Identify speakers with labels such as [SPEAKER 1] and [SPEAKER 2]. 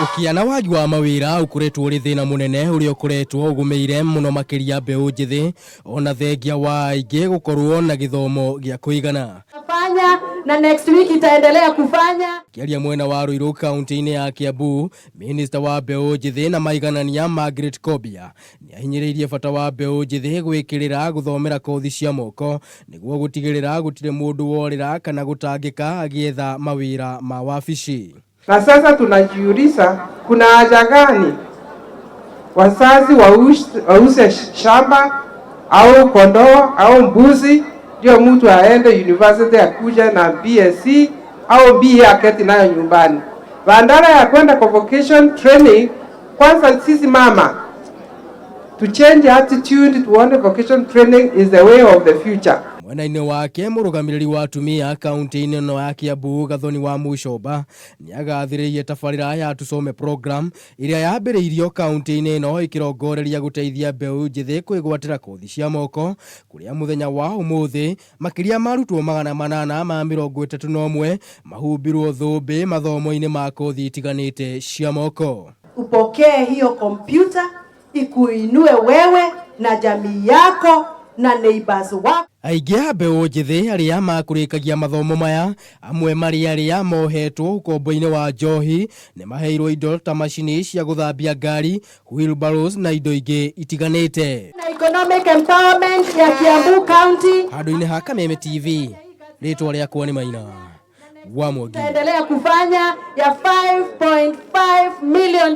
[SPEAKER 1] Ũkĩa na wagi wa mawĩra ũkoretwo ũrĩ thĩna mũnene ũrĩa ũkoretwo ũgũmĩire mũno makĩria mbeũ njĩthĩ, ona thengia wa aingĩ gũkorwo na gĩthomo gĩa kũigana.
[SPEAKER 2] Fanya na next week itaendelea kufanya.
[SPEAKER 1] Kĩaria mwena wa Ruiru kaunti-inĩ ya Kiambu, minista wa mbeũ njĩthĩ na maiganania Margaret Kobia nĩahinyĩrĩirie bata wa mbeũ njĩthĩ gwĩkĩrĩra gũthomera kothi cia moko nĩguo gũtigĩrĩra gũtirĩ mũndũ worĩra kana gũtangĩka agĩetha mawĩra ma wabici.
[SPEAKER 3] Na sasa tunajiuliza, kuna haja gani wazazi wauze shamba au kondoo au mbuzi ndio mtu aende university akuje na BSc au BA aketi nayo nyumbani, badala ya kwenda kwa vocation training? Kwanza sisi mama to change attitude, tuone vocation training is the way of the future.
[SPEAKER 1] Mwena-inĩ wake, mũrũgamĩrĩri wa atumia kaunti-inĩ ĩno ya Kiambu, Gathoni wa Mucomba, nĩagathĩrĩirie tabarĩra ya Tusome Program ĩrĩa yambĩrĩirio kaunti-inĩ ĩno ĩkĩrongoreria gũteithia mbeũ njĩthĩ kwĩgwatĩra kothi cia moko, kũrĩa mũthenya wa ũmũthĩ makĩria ma arutwo 831 mahumbirwo thũmbĩ mathomo-inĩ ma kothi itiganĩte cia moko.
[SPEAKER 2] Upokee hiyo kompyuta ikuinue wewe na jamii yako na neighbors wako.
[SPEAKER 1] Aingĩ a mbeũ njĩthĩ arĩa makũrĩkagia mathomo maya, amwe marĩ arĩa mohetwo ũkombo-inĩ wa njohi, nĩ maheirwo indo ta macini cia gũthambia ngari, wheelbarrows na indo ingĩ itiganĩte.
[SPEAKER 2] Na economic empowerment ya Kiambu County.
[SPEAKER 1] Handũ-inĩ ha Kameme TV, rĩtwa rĩakwa nĩ Maina wa Mwangi.
[SPEAKER 2] Itaendelea kufanya ya 5.5 million.